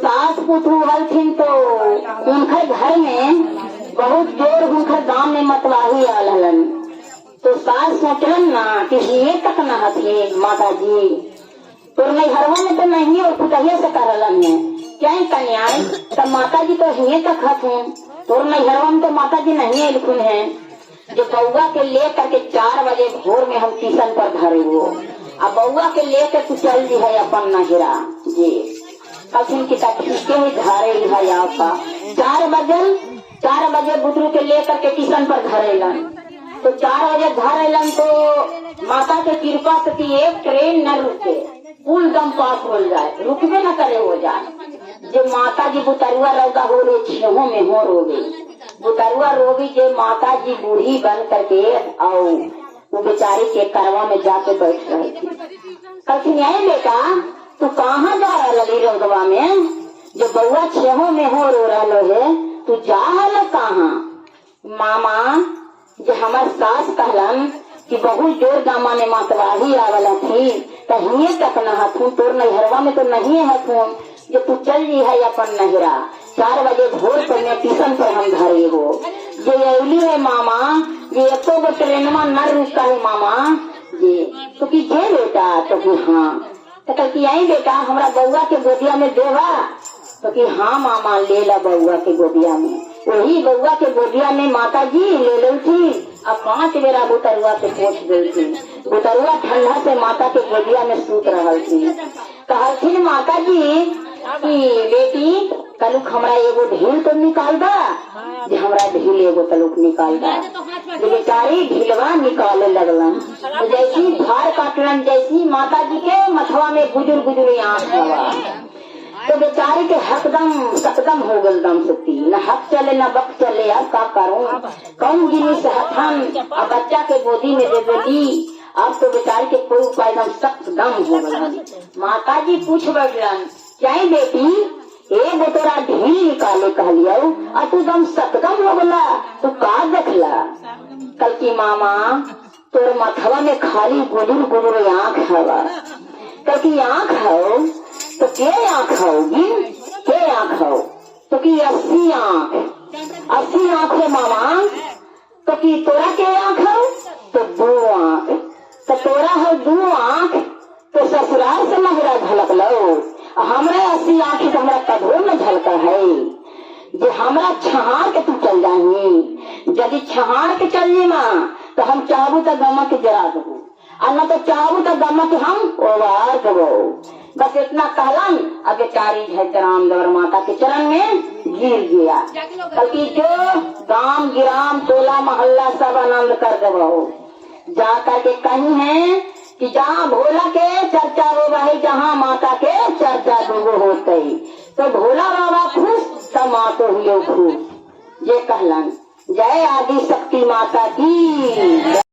सास पुतहू हलथिन तो उनकर घर में बहुत जोर उनकर गांव में मतवाही आल हलन। तो सास सोचलन ना कि ये तक न हथिन माता जी, तो नैहरवा में तो नहीं और पुतहिया से करलन है क्या कन्या, तब माता जी तो हिये तक हथुन, तोर नैहरवा में तो माता जी नहीं अलखुन है। जो बउआ के ले करके 4 बजे भोर में हम ट्यूशन पर धरे हो, अब बउआ के लेकर तू चल दी है अपन नहिरा जी। कथिन की ठीक ही धरे है आपका। 4 बजे बुतरू के लेकर के ट्यूशन पर धरेलन। तो 4 बजे घर अलन तो माता के कृपा से कि एक ट्रेन न रुके, पुल दम पास हो जाए, रुकबे न करे हो जाए। जे माता जी बुतरुआ रौदा हो रे छेहों में हो रोवे बुतरुआ रोवी, जे माता जी बूढ़ी बन करके और वो बेचारी के करवा में जाके बैठ रही थी। कहती आई बेटा तू कहाँ जा रहा रौदवा में, जो बउआ छेहों में हो रो रहा है, तू जा रहा कहाँ? मामा जो हमार सास कहलन कि बहुत जोर गामा ने मतवाही आवल थी, तो हिये तक न हथुन, तोर नैहरवा में तो नहीं हथुन, जो तू चल जी है अपन नहरा। 4 बजे भोर पर में ट्यूशन पर हम धरे हो। जे अली है मामा, ये एको गो ट्रेनमा न रुका है मामा जी। तो कि जे बेटा, तो कि हाँ। तो कहती आई बेटा हमरा बउआ के गोदिया में देवा, तो कि हाँ मामा ले ला बउआ के गोदिया में। वही बउआ के गोदिया में माता जी ले ली थी। अब 5 बेरा बुतरुआ के पोछ गई थी। बुतरुआ ठंडा से माता के गोदिया में सूत रहा थी। कहलथिन माता जी कि बेटी कलुक हमरा एगो ढील तो निकाल दा, जे हमरा ढील एगो तलुक निकाल दा। बेचारी ढीलवा निकाले लगलन, तो जैसी भार काटलन जैसी माता जी के मथवा में गुजुर गुजुर आँख हवा, तो बेचारी के हकदम सकदम हो गल दम सुती, न हक चले न बक चले। अब का करूं, कौन जिनिस हथन, अब बच्चा के गोदी में दे दी। अब तो बेचारी के कोई उपाय दम सख्त दम हो गल। माता जी पूछ बैठलन, क्या बेटी एगो तोरा ढील निकाले कहलियो आ तू दम सतगम हो गला, तू का देखला? कल की मामा तोर मथवा में खाली गुदुर गुदुर आँख हवा। कल की आँख हो तो के आँख होगी, के आँख हो? तो की 80 आँख, 80 आँख हो मामा। तो की तोरा के आँख हो? तो 2 आँख। तो तोरा हो 2 आँख तो ससुराल से नहरा झलक लो, हमरा 80 आँख तो हमरा कभो न झलका है। जे हमरा छहार के तू चल जाही, यदि छहार के चल जी माँ तो हम चाहबू तो गमा के जरा दबू, और न तो चाहबू तो गमा के हम ओवार देबो। बस इतना कहलन, अब बेचारी राम देवर माता के चरण में गिर गया। बल्कि जो गांव गिराम टोला मोहल्ला सब आनंद कर देबो। जा करके कहीं है कि जहाँ भोला के चर्चा हो भाई, जहाँ माता के चर्चा दुगो होते, तो भोला बाबा खुश तो मातो हुए खुश। ये कहलन जय आदि शक्ति माता की।